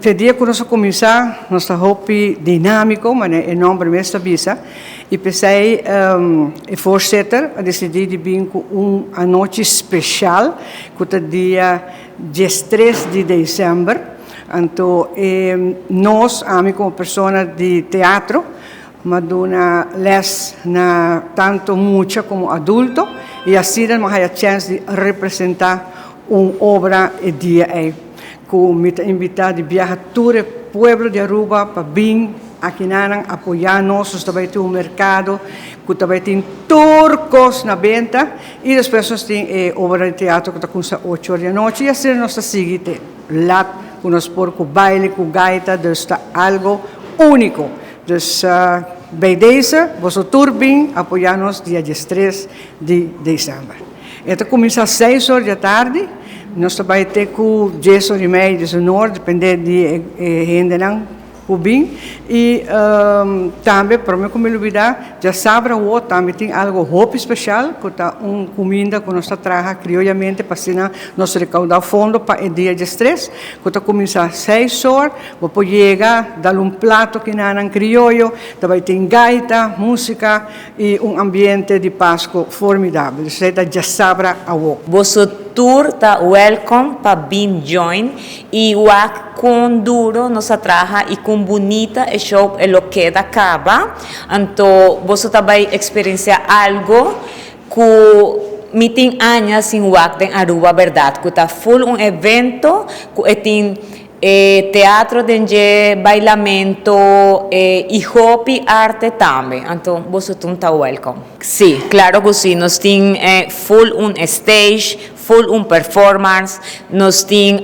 E dia ku nos a kuminsá, nos ta hopi dinámiko, manera e nòmber mes ta bisa, i p'esei e voorzitter a disidí di bin ku un anochi speshal ku ta dia 13 di desèmber. Anto nos, ami komo persona di teatro, m'a duna lès na tantu mucha komo adulto i asina m'a haña chèns di representá un obra e dia ei. Ku mi ta invitá di biaha tur e pueblo di Aruba pa bin akinanan apoyá nos. Nos ta bai tin un merkado ku ta bai tin tur kos na benta i despues nos tin e obra di teatro ku ta kuminsá 8 or di anochi i asina nos ta sigui te lat ku nos por ku baile ku gaita, dus ta algo úniko. Dus bij deze boso tur bin apoyá nos dia 13 di desèmber. E ta kuminsá 6 or di atardi, nos ta bai te ku 10:30, 11 or, dependé di e hendenan ku bin. I tambe, promé ku mi lubidá, djasabra awor tambe tin algo hopi spesial ku ta un kuminda ku nos ta traha krioyamente pa asina nos rekaudá fondo pa e dia 13, ku ta kuminsá 6 or. Bo por yega, dal un plato kinanan krioyo, ta bai tin gaita, músika i un ambiente di Pasku formidabel. Esei ta djasabra awor. Boso tur ta welcome pa bin join i wak kon duro nos a traha i kon bunita e show e lo keda kaba. Anto boso ta bai eksperensiá algo ku mi tin aña sin wak den Aruba bèrdat, ku ta full un evento ku e tin e teatro den dje, bailamento i hopi arte tambe. Anto boso tur ta welcome. Sí, claro ku sí. Nos tin full un stage, full un performance. Nos tin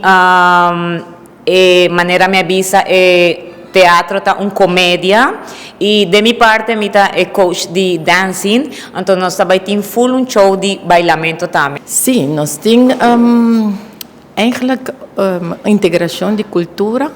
e manera mi a bisa, e teatro ta un komedia i di mi parte mi ta e coach di dancing, anto nos ta bai tin full un show di bailamento tambe. Sí, nos tin eigenlijk integrashon di kultura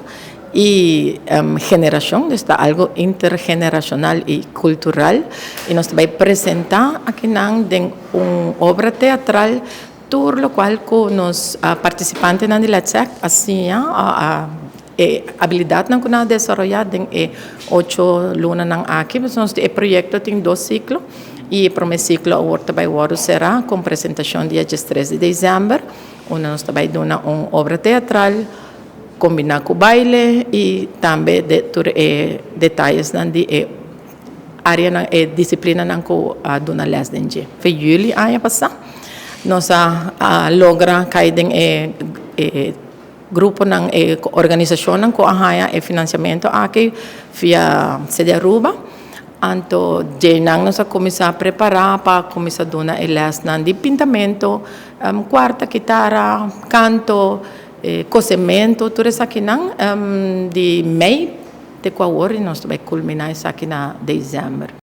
i generashon, dus ta algo intergeneracional i kultural. I nos ta bai presentá akinan den un obra teatral tur lokual ku nos partisipantenan di Let's Act a siña, e abilidatnan ku nan a desaroyá den e 8 lunanan aki. Nos e proyekto tin dos siklo i e promé siklo awor ta bai wòrdu será ku presentashon dia 13 di desèmber, unda nos ta bai duna un obra teatral kombiná ku baile i tambe de tur e detayesnan di e áreanan, e disiplinanan ku a duna lès den dje. Fe yüli aña pasá nos a logra kai den e gruponan, e organisashonnan ku a haña e finansiamentu aki via CD Aruba. Anto djenan nos a kuminsá prepará pa kuminsá duna e lèsnan di pintamentu, kuarta kitara, kanto, kosementu, tur esakinan di mei te ku awor i nos ta bai kulminá esaki na desèmber.